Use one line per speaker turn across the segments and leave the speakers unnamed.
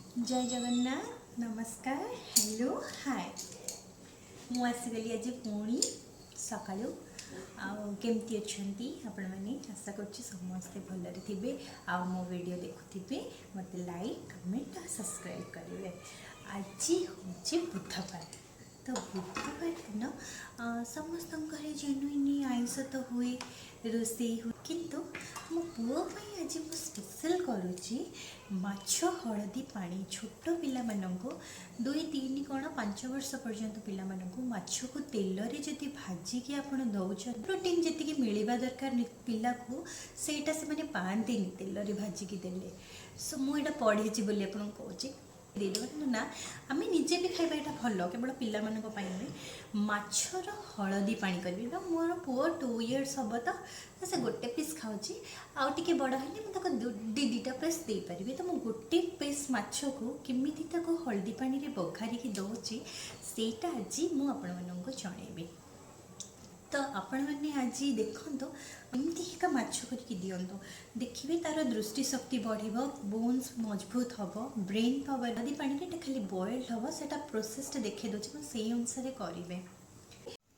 ଜୟ ଜଗନ୍ନାଥ, ନମସ୍କାର, ହ୍ୟାଲୋ, ହାଏ। ମୁଁ ଆସିଗଲି ଆଜି ପୁଣି ସକାଳୁ। ଆଉ କେମିତି ଅଛନ୍ତି ଆପଣମାନେ? ଆଶା କରୁଛି ସମସ୍ତେ ଭଲରେ ଥିବେ ଆଉ ମୋ ଭିଡ଼ିଓ ଦେଖୁଥିବେ। ମୋତେ ଲାଇକ୍, କମେଣ୍ଟ ଆଉ ସବସ୍କ୍ରାଇବ୍ କରିବେ। ଆଜି ହେଉଛି ବୁଧବାର। ତ ବୁଧବାର ଦିନ ସମସ୍ତଙ୍କ ଘରେ ଜେନୁଇନ୍ ଆଇଁଷ ତ ହୁଏ, ରୋଷେଇ ହୁଏ, କିନ୍ତୁ ମୋ ପୁଅ ପାଇଁ ଆଜି ମୁଁ ସ୍ପେଶାଲ୍ କରୁଛି ମାଛ ହଳଦୀ ପାଣି। ଛୋଟ ପିଲାମାନଙ୍କୁ, 2, 3 କ'ଣ, 5 ବର୍ଷ ପର୍ଯ୍ୟନ୍ତ ପିଲାମାନଙ୍କୁ ମାଛକୁ ତେଲରେ ଯଦି ଭାଜିକି ଆପଣ ଦେଉଛନ୍ତି, ପ୍ରୋଟିନ୍ ଯେତିକି ମିଳିବା ଦରକାର ପିଲାକୁ, ସେଇଟା ସେମାନେ ପାଆନ୍ତିନି ତେଲରେ ଭାଜିକି ଦେଲେ। ସୋ ମୁଁ ଏଇଟା ପଢ଼ିଛି ବୋଲି ଆପଣଙ୍କୁ କହୁଛି। ଦେଇଦେବା, କିନ୍ତୁ ନା, ଆମେ ନିଜେ ବି ଖାଇବା ଏଇଟା ଭଲ, କେବଳ ପିଲାମାନଙ୍କ ପାଇଁ ନୁହେଁ। ମାଛର ହଳଦୀ ପାଣି କରିବି ତ ମୋର ପୁଅ 2 ଇୟର୍ସ ହେବ ତ ସେ ଗୋଟେ ପିସ୍ ଖାଉଛି। ଆଉ ଟିକେ ବଡ଼ ହେଲେ ମୁଁ ତାକୁ ଦୁଇ ଦୁଇଟା ପିସ୍ ଦେଇପାରିବି। ତ ମୁଁ ଗୋଟେ ପିସ୍ ମାଛକୁ କେମିତି ତାକୁ ହଳଦୀ ପାଣିରେ ବଘାରିକି ଦେଉଛି, ସେଇଟା ଆଜି ମୁଁ ଆପଣମାନଙ୍କୁ ଜଣେଇବି। ତ ଆପଣମାନେ ଆଜି ଦେଖନ୍ତୁ, ଏମିତି ଏକା ମାଛ କରିକି ଦିଅନ୍ତୁ, ଦେଖିବେ ତାର ଦୃଷ୍ଟିଶକ୍ତି ବଢ଼ିବ, ବୋନ୍ସ ମଜବୁତ ହେବ, ବ୍ରେନ୍ ପାୱାର। ହଳଦୀ ପାଣିରେ ଏଇଟା ଖାଲି ବଏଲ୍ଡ ହେବ, ସେଇଟା ପ୍ରୋସେସଟା ଦେଖାଇ ଦେଉଛି ମୁଁ, ସେଇ ଅନୁସାରେ କରିବେ।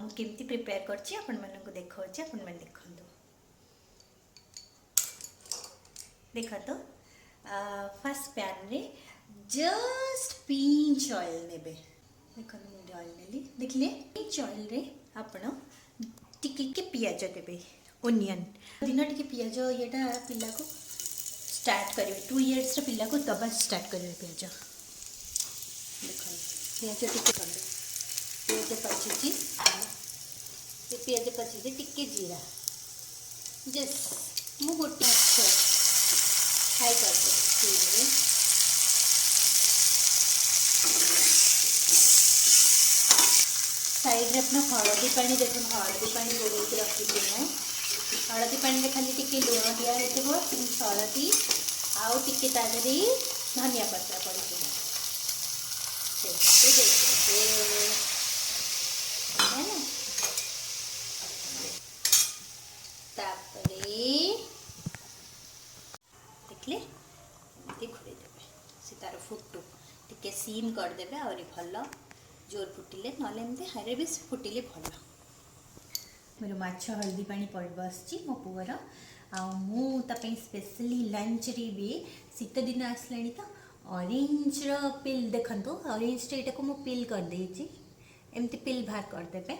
ମୁଁ କେମିତି ପ୍ରିପେୟାର କରିଛି ଆପଣମାନଙ୍କୁ ଦେଖାଉଛି, ଆପଣମାନେ ଦେଖନ୍ତୁ। ଦେଖନ୍ତୁ, ଫାର୍ଷ୍ଟ ପ୍ୟାନ୍ରେ ଜଷ୍ଟ ପିଞ୍ଚ ଅଏଲ୍ ନେବେ। ଦେଖନ୍ତୁ, ମୁଁ ଅଏଲ୍ ନେଲି, ଦେଖିଲେ? ପିଞ୍ଚ ଅଏଲ୍ରେ ଆପଣ ଟିକେ ଟିକେ ପିଆଜ ଦେବେ, ଓନିଅନ୍। ଦିନ ଟିକେ ପିଆଜ ଇଏଟା ପିଲାକୁ ଷ୍ଟାର୍ଟ କରିବେ, 2 ଇୟର୍ସର ପିଲାକୁ ଦେବା ଷ୍ଟାର୍ଟ କରିବେ ପିଆଜ। ଦେଖନ୍ତୁ, ପିଆଜ ଟିକେ କଲେ, ପିଆଜ ପାଚୁଛି, ସେ ପିଆଜ ପାଚୁଛି, ଟିକେ ଜିରା ଜଷ୍ଟ। ମୁଁ ଗୋଟେ ମାଛ ଫ୍ରାଏ କରିଦେବି ସିମ୍ରେ। ସାଇଡ଼୍ରେ ଆପଣ ହଳଦୀ ପାଣି ଦେଖନ୍ତୁ, ହଳଦୀ ପାଣି ଗୋଳେଇକି ରଖିଛି ମୁଁ। ହଳଦୀ ପାଣିରେ ଖାଲି ଟିକେ ଲୁଣ ଦିଆହେଇଥିବ, ହଳଦୀ ଆଉ ଟିକେ ତା ଦେହରେ ଧନିଆ ପତ୍ର ପଡ଼ିଥିବ, ସେଇଟାକୁ ଦେଇଦେବେ, ହେଲା? ତାପରେ ଦେଖିଲେ, ଏମିତି ଘୋଡ଼େଇ ଦେବେ, ସେ ତାର ଫୁଟୁ। ଟିକେ ସିମ୍ କରିଦେବେ ଆହୁରି ଭଲ, ଜୋର ଫୁଟିଲେ, ନହେଲେ ଏମିତି ହାଇରେ ବି ଫୁଟିଲେ ଭଲ। ମୋର ମାଛ ହଳଦୀ ପାଣି ବସିଛି ମୋ ପୁଅର। ଆଉ ମୁଁ ତା ପାଇଁ ସ୍ପେଶାଲି ଲଞ୍ଚରେ ବି, ଶୀତ ଦିନ ଆସିଲାଣି ତ ଅରେଞ୍ଜର ପିଲ୍। ଦେଖନ୍ତୁ, ଅରେଞ୍ଜଟା, ଏଇଟାକୁ ମୁଁ ପିଲ୍ କରିଦେଇଛି। ଏମିତି ପିଲ୍ ବାହାର କରିଦେବେ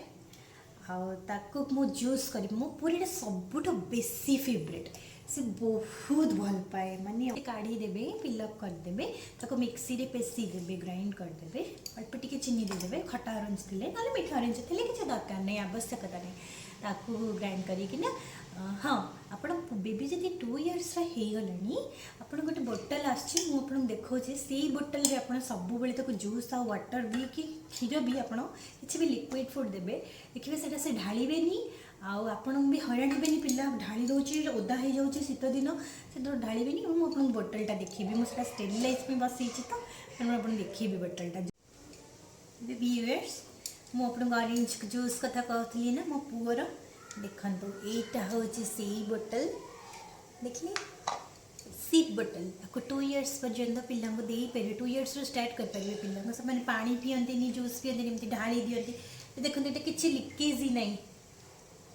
ଆଉ ତାକୁ ମୁଁ ଜୁସ୍ କରିବି। ମୋ ପୁଅର ଏଇଟା ସବୁଠୁ ବେଶୀ ଫେଭରେଟ୍, ସେ ବହୁତ ଭଲ ପାଏ। ମାନେ କାଢ଼ିଦେବେ, ପିଲ୍ ଅପ୍ କରିଦେବେ, ତାକୁ ମିକ୍ସିରେ ପେଶି ଦେବେ, ଗ୍ରାଇଣ୍ଡ କରିଦେବେ, ଅଳ୍ପ ଟିକେ ଚିନି ଦେଇଦେବେ। ଖଟା ଅରେଞ୍ଜ ଥିଲେ, ନହେଲେ ମିଠା ଅରେଞ୍ଜ ଥିଲେ କିଛି ଦରକାର ନାହିଁ, ଆବଶ୍ୟକତା ନାହିଁ। ତାକୁ ଗ୍ରାଇଣ୍ଡ କରିକିନା, ହଁ, ଆପଣ ବେବି ଯଦି 2 ଇୟର୍ସର ହେଇଗଲାଣି, ଆପଣ ଗୋଟେ ବୋଟଲ୍ ଆସୁଛି, ମୁଁ ଆପଣଙ୍କୁ ଦେଖାଉଛି। ସେଇ ବୋଟଲରେ ଆପଣ ସବୁବେଳେ ତାକୁ ଜୁସ୍ ଆଉ ୱାଟର୍ ବି କି କ୍ଷୀର ବି, ଆପଣ କିଛି ବି ଲିକ୍ୱିଡ଼ ଫୁଡ଼୍ ଦେବେ, ଦେଖିବେ ସେଇଟା ସେ ଢାଳିବେନି ଆଉ ଆପଣଙ୍କୁ ବି ହଇରାଣ ହେବେନି। ପିଲା ଢାଳି ଦେଉଛି, ଓଦା ହେଇଯାଉଛି, ଶୀତ ଦିନ, ସେ ତ ଢାଳିବେନି। ମୁଁ ଆପଣଙ୍କୁ ବୋଟଲଟା ଦେଖେଇବି। ମୁଁ ସେଇଟା ଷ୍ଟେରିଲାଇଜ୍ ପାଇଁ ବସେଇଛି ତ, ତେଣୁ ଆପଣଙ୍କୁ ଦେଖେଇବି ବୋଟଲଟା। ଏବେ ଭିଉୟର୍ସ, ମୁଁ ଆପଣଙ୍କୁ ଅରେଞ୍ଜ ଜୁସ୍ କଥା କହୁଥିଲି ନା, ମୋ ପୁଅର। ଦେଖନ୍ତୁ, ଏଇଟା ହେଉଛି ସେଇ ବୋଟଲ, ଦେଖିଲେ? ସିପ୍ ବୋଟଲ। ତାକୁ 2 ଇୟର୍ସ ପର୍ଯ୍ୟନ୍ତ ପିଲାଙ୍କୁ ଦେଇପାରିବେ, 2 ଇୟର୍ସରୁ ଷ୍ଟାର୍ଟ କରିପାରିବେ ପିଲାଙ୍କୁ। ସେମାନେ ପାଣି ପିଅନ୍ତିନି, ଜୁସ୍ ପିଅନ୍ତିନି, ଏମିତି ଢାଳି ଦିଅନ୍ତି। ଦେଖନ୍ତୁ, ଏଇଟା କିଛି ଲିକେଜ୍ ହିଁ ନାହିଁ।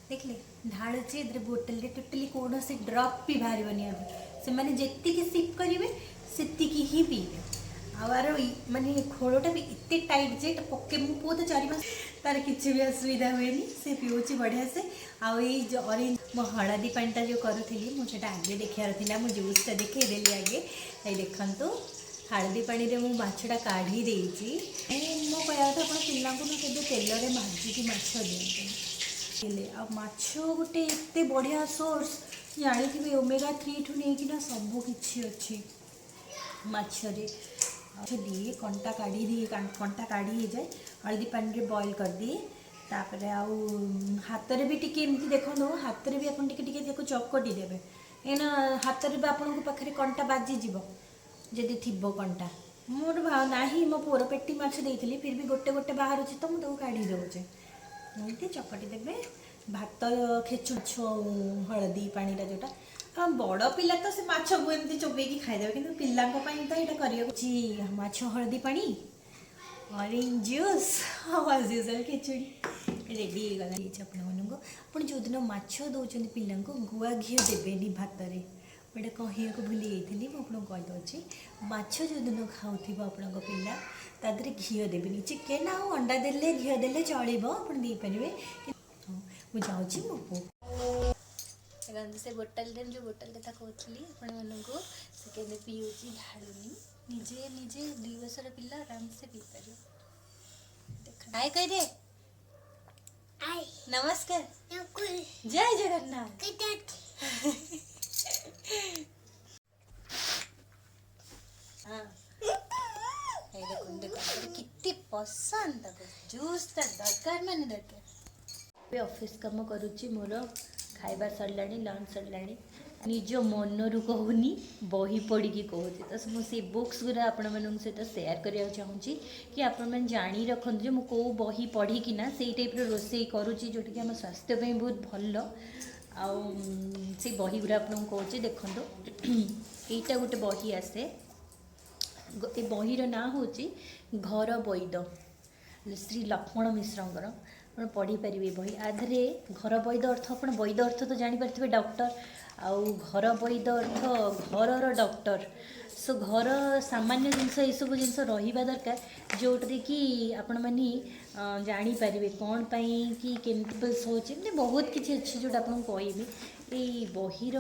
ଦେଖିଲେ, ଢାଳୁଛି ଏଥିରେ, ବୋଟଲରେ ଟୋଟାଲି କୌଣସି ଡ୍ରପ୍ ବି ବାହାରିବନି। ଆଗ ସେମାନେ ଯେତିକି ସିପ୍ କରିବେ, ସେତିକି ହିଁ ପିଇବେ। ଆଉ ଆର ମାନେ ଖୋଳଟା ବି ଏତେ ଟାଇଟ୍ ଯେ ଏଇଟା ପକେ, ମୋ ପୁଅ ତ 4 ମାସ, ତାର କିଛି ବି ଅସୁବିଧା ହୁଏନି, ସେ ପିଉଛି ବଢ଼ିଆ ସେ। ଆଉ ଏଇ ଯେଉଁ ଅରେଞ୍ଜ, ମୋ ହଳଦୀ ପାଣିଟା ଯେଉଁ କରୁଥିଲି, ମୁଁ ସେଇଟା ଆଗେ ଦେଖିବାର ଥିଲା, ମୁଁ ଜୁସ୍ଟା ଦେଖେଇଦେଲି ଆଗେ। ଏଇ ଦେଖନ୍ତୁ, ହଳଦୀ ପାଣିରେ ମୁଁ ମାଛଟା କାଢ଼ି ଦେଇଛି। ମୋ କହିବା କଥା, ଆପଣ ପିଲାଙ୍କୁ ନା କେବେ ତେଲରେ ଭାଜିକି ମାଛ ଦିଅନ୍ତୁନି ହେଲେ। ଆଉ ମାଛ ଗୋଟେ ଏତେ ବଢ଼ିଆ ସୋର୍ସ, ଜାଣିଥିବେ, ଓମେଗା 3ଠୁ ନେଇକିନା ସବୁ କିଛି ଅଛି ମାଛରେ। ମାଛ ଦିଏ, କଣ୍ଟା କାଢ଼ି ଦିଏ, କଣ୍ଟା କାଢ଼ି ହେଇଯାଏ, ହଳଦୀ ପାଣିରେ ବଏଲ୍ କରିଦିଏ। ତାପରେ ଆଉ ହାତରେ ବି ଟିକେ ଏମିତି ଦେଖନ୍ତୁ, ହାତରେ ବି ଆପଣ ଟିକେ ଟିକେ ତାକୁ ଚକଟି ଦେବେ, କାହିଁକିନା ହାତରେ ବି ଆପଣଙ୍କ ପାଖରେ କଣ୍ଟା ବାଜିଯିବ ଯଦି ଥିବ କଣ୍ଟା। ମୋର ନାହିଁ, ମୋ ପୁଅର ପେଟି ମାଛ ଦେଇଥିଲି, ଫିର୍ ବି ଗୋଟେ ଗୋଟେ ବାହାରୁଛି ତ ମୁଁ ତାକୁ କାଢ଼ି ଦେଉଛି। ଏମିତି ଚକଟି ଦେବେ। ଭାତ ଖେଚୁଡ଼ି, ହଳଦୀ ପାଣିଟା ଯେଉଁଟା
ହଁ, ବଡ଼ ପିଲା ତ ସେ ମାଛକୁ ଏମିତି ଚୋବେଇକି ଖାଇଦେବେ, କିନ୍ତୁ ପିଲାଙ୍କ ପାଇଁ ତ ଏଇଟା କରିବାକୁ ଅଛି। ମାଛ ହଳଦୀ ପାଣି, ଅରେଞ୍ଜ ଜୁସ୍ ଆଉ ଆଜ୍ ୟୁଜୁଆଲ୍ ଖେଚୁଡ଼ି ରେଡ଼ି ହେଇଗଲା। ହେଇଛି ଆପଣମାନଙ୍କୁ। ଆପଣ ଯେଉଁଦିନ ମାଛ ଦେଉଛନ୍ତି ପିଲାଙ୍କୁ, ଗୁଆ ଘିଅ ଦେବେନି ଭାତରେ। ମୁଁ ଏଇଟା କହିବାକୁ ଭୁଲି ଯାଇଥିଲି, ମୁଁ ଆପଣଙ୍କୁ କହିଦେଉଛି। ମାଛ ଯେଉଁଦିନ ଖାଉଥିବ ଆପଣଙ୍କ ପିଲା, ତା ଦେହରେ ଘିଅ ଦେବେନି। ଚିକେନ୍ ଆଉ ଅଣ୍ଡା ଦେଲେ, ଘିଅ ଦେଲେ ଚଳିବ, ଆପଣ ଦେଇପାରିବେ। ହଉ, ମୁଁ ଯାଉଛି ମୋ ପୁଅ।
ଦେଖନ୍ତୁ, ସେ ବୋଟଲରେ, ଯେଉଁ ବୋଟଲ କଥା କହୁଥିଲି ଆପଣମାନଙ୍କୁ, ସେ କେବେ ପିଉଛି, ଢାଳୁନି ନିଜେ ନିଜେ। 2 ବର୍ଷର ପିଲା ଆରାମସେ ପିଇପାରିବ। ଦେଖ, ହାଏ କହିଦେ।
I.
ନମସ୍କାର।
ନକୁଲ।
ଜୟ ଜଗନ୍ନାଥ।
କେତେ?
ହଁ, ଏଇ ଦେଖନ୍ତୁ ଦେଖନ୍ତୁ, କେତେ ପସନ୍ଦ ତାକୁ। ଜୁସ୍ଟା ଦରକାର ମାନେ ଦରକାର। ଏବେ ଅଫିସ୍ କାମ କରୁଛି। ମୋର ଖାଇବା ସରିଲାଣି, ଲଞ୍ଚ ସରିଲାଣି। ନିଜ ମନରୁ କହୁନି, ବହି ପଢ଼ିକି କହୁଛି। ତ ମୁଁ ସେଇ ବୁକ୍ସ ଗୁଡ଼ା ଆପଣମାନଙ୍କ ସହିତ ସେୟାର କରିବାକୁ ଚାହୁଁଛି କି ଆପଣମାନେ ଜାଣି ରଖନ୍ତୁ ଯେ ମୁଁ କେଉଁ ବହି ପଢ଼ିକିନା ସେଇ ଟାଇପ୍ର ରୋଷେଇ କରୁଛି, ଯେଉଁଟାକି ଆମ ସ୍ୱାସ୍ଥ୍ୟ ପାଇଁ ବହୁତ ଭଲ। ଆଉ ସେଇ ବହି ଗୁଡ଼ା ଆପଣଙ୍କୁ କହୁଛି, ଦେଖନ୍ତୁ। ଏଇଟା ଗୋଟେ ବହି ଆସେ। ଏ ବହିର ନାଁ ହେଉଛି ଘର ବୈଦ, ଶ୍ରୀ ଲକ୍ଷ୍ମଣ ମିଶ୍ରଙ୍କର। ଆପଣ ପଢ଼ିପାରିବେ ଏ ବହି। ଆ ଦେହରେ ଘର ବୈଦ ଅର୍ଥ, ଆପଣ ବୈଦ ଅର୍ଥ ତ ଜାଣିପାରିଥିବେ, ଡକ୍ଟର। ଆଉ ଘର ବୈଦ ଅର୍ଥ ଘରର ଡକ୍ଟର। ସୋ ଘର ସାମାନ୍ୟ ଜିନିଷ, ଏସବୁ ଜିନିଷ ରହିବା ଦରକାର, ଯେଉଁଥିରେ କି ଆପଣମାନେ ଜାଣିପାରିବେ କ'ଣ ପାଇଁ କି କେମିତି ହେଉଛି। ଏମିତି ବହୁତ କିଛି ଅଛି ଯେଉଁଟା ଆପଣଙ୍କୁ କହିବି। ଏଇ ବହିର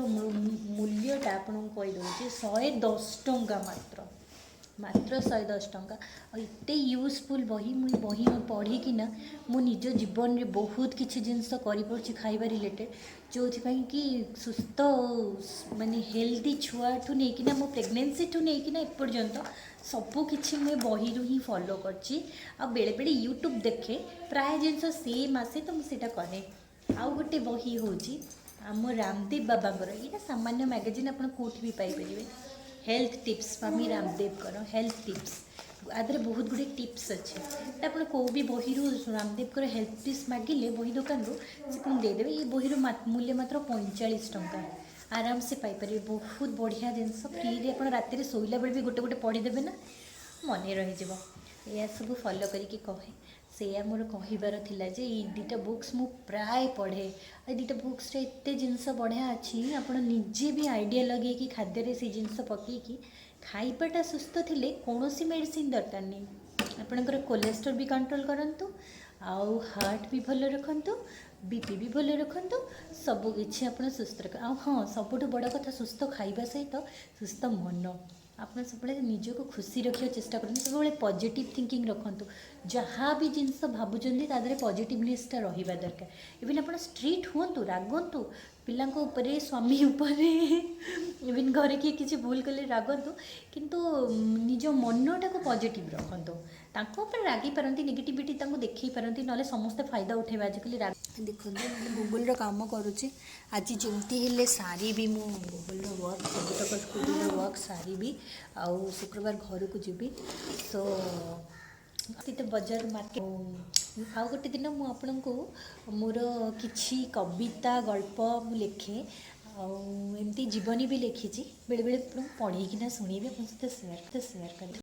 ମୂଲ୍ୟଟା ଆପଣଙ୍କୁ କହିଦେଉଛି, 110 ଟଙ୍କା ମାତ୍ର, ମାତ୍ର 110 ଟଙ୍କା। ଆଉ ଏତେ ୟୁଜଫୁଲ୍ ବହି। ମୁଁ ଏ ବହି ପଢ଼ିକିନା ମୁଁ ନିଜ ଜୀବନରେ ବହୁତ କିଛି ଜିନିଷ କରିପାରୁଛି ଖାଇବା ରିଲେଟେଡ଼୍, ଯେଉଁଥିପାଇଁ କି ସୁସ୍ଥ, ମାନେ ହେଲ୍ଦି ଛୁଆଠୁ ନେଇକିନା, ମୋ ପ୍ରେଗନେନ୍ସିଠୁ ନେଇକିନା ଏପର୍ଯ୍ୟନ୍ତ ସବୁ କିଛି ମୁଁ ଏ ବହିରୁ ହିଁ ଫଲୋ କରିଛି। ଆଉ ବେଳେବେଳେ ୟୁଟ୍ୟୁବ୍ ଦେଖେ, ପ୍ରାୟ ଜିନିଷ ସେମ୍ ଆସେ, ତ ମୁଁ ସେଇଟା କରେ। ଆଉ ଗୋଟେ ବହି ହେଉଛି ଆମ ରାମଦେବ ବାବାଙ୍କର। ଏଇଟା ସାମାନ୍ୟ ମ୍ୟାଗାଜିନ୍, ଆପଣ କେଉଁଠି ବି ପାଇପାରିବେ। ହେଲ୍ଥ ଟିପ୍ସ, ସ୍ୱାମୀ ରାମଦେବଙ୍କର ହେଲ୍ଥ ଟିପ୍ସ। ଆ ଦେହରେ ବହୁତ ଗୁଡ଼ିଏ ଟିପ୍ସ ଅଛି। ତ ଆପଣ କେଉଁ ବି ବହିରୁ ରାମଦେବଙ୍କର ହେଲ୍ଥ ଟିପ୍ସ ମାଗିଲେ ବହି ଦୋକାନରୁ, ସେ ଆପଣଙ୍କୁ ଦେଇଦେବେ। ଏଇ ବହିର ମୂଲ୍ୟ ମାତ୍ର 45 ଟଙ୍କା। ଆରାମସେ ପାଇପାରିବେ। ବହୁତ ବଢ଼ିଆ ଜିନିଷ। ଫ୍ରିରେ ଆପଣ ରାତିରେ ଶୋଇଲା ବେଳେ ବି ଗୋଟେ ଗୋଟେ ପଢ଼ିଦେବେ ନା, ମନେ ରହିଯିବ। ଏଇଆ ସବୁ ଫଲୋ କରିକି କହେ। ସେଇଆ ମୋର କହିବାର ଥିଲା ଯେ ଏଇ ଦୁଇଟା ବୁକ୍ସ ମୁଁ ପ୍ରାୟ ପଢ଼େ। ଆଉ ଏ ଦୁଇଟା ବୁକ୍ସରେ ଏତେ ଜିନିଷ ବଢ଼ିଆ ଅଛି, ଆପଣ ନିଜେ ବି ଆଇଡ଼ିଆ ଲଗେଇକି ଖାଦ୍ୟରେ ସେଇ ଜିନିଷ ପକେଇକି ଖାଇବାଟା ସୁସ୍ଥ ଥିଲେ କୌଣସି ମେଡ଼ିସିନ ଦରକାର ନାହିଁ। ଆପଣଙ୍କର କୋଲେଷ୍ଟ୍ରଲ୍ ବି କଣ୍ଟ୍ରୋଲ୍ କରନ୍ତୁ, ଆଉ ହାର୍ଟ ବି ଭଲ ରଖନ୍ତୁ, ବିପି ବି ଭଲ ରଖନ୍ତୁ, ସବୁ କିଛି ଆପଣ ସୁସ୍ଥ ରଖ। ଆଉ ହଁ, ସବୁଠୁ ବଡ଼ କଥା, ସୁସ୍ଥ ଖାଇବା ସହିତ ସୁସ୍ଥ ମନ। ଆପଣ ସବୁବେଳେ ନିଜକୁ ଖୁସି ରଖିବାକୁ ଚେଷ୍ଟା କରନ୍ତୁ। ସବୁବେଳେ ପଜିଟିଭ୍ ଥିଙ୍କିଂ ରଖନ୍ତୁ। ଯାହା ବି ଜିନିଷ ଭାବୁଛନ୍ତି, ତା ଦେହରେ ପଜିଟିଭନେସ୍ଟା ରହିବା ଦରକାର। ଇଭିନ୍ ଆପଣ ଷ୍ଟ୍ରିକ୍ଟ ହୁଅନ୍ତୁ, ରାଗନ୍ତୁ ପିଲାଙ୍କ ଉପରେ, ସ୍ୱାମୀ ଉପରେ, ଇଭିନ୍ ଘରେ କିଏ କିଛି ଭୁଲ କଲେ ରାଗନ୍ତୁ, କିନ୍ତୁ ନିଜ ମନଟାକୁ ପଜିଟିଭ୍ ରଖନ୍ତୁ। ତାଙ୍କ ଉପରେ ରାଗି ପାରନ୍ତି, ନେଗେଟିଭିଟି ତାଙ୍କୁ ଦେଖେଇ ପାରନ୍ତି, ନହେଲେ ସମସ୍ତେ ଫାଇଦା ଉଠେଇବେ ଆଜିକାଲି ରାଗ। ଦେଖନ୍ତୁ, ମୁଁ ଗୁଗୁଲର କାମ କରୁଛି। ଆଜି ଯେମିତି ହେଲେ ସାରିବି ମୁଁ ଗୁଗୁଲର ୱାର୍କ, ସବୁତକ ଗୁଗୁଲର ୱାର୍କ ସାରିବି। ଆଉ ଶୁକ୍ରବାର ଘରକୁ ଯିବି। ସୋ ତ ବଜାର ମାର୍କେଟ। ଆଉ ଗୋଟେ ଦିନ ମୁଁ ଆପଣଙ୍କୁ ମୋର କିଛି କବିତା, ଗଳ୍ପ ମୁଁ ଲେଖେ, ଆଉ ଏମିତି ଜୀବନୀ ବି ଲେଖିଛି, ବେଳେବେଳେ ଆପଣଙ୍କୁ ପଢ଼େଇକିନା ଶୁଣେଇବି, ଆପଣଙ୍କ ସହିତ ସେୟାର କରିବି।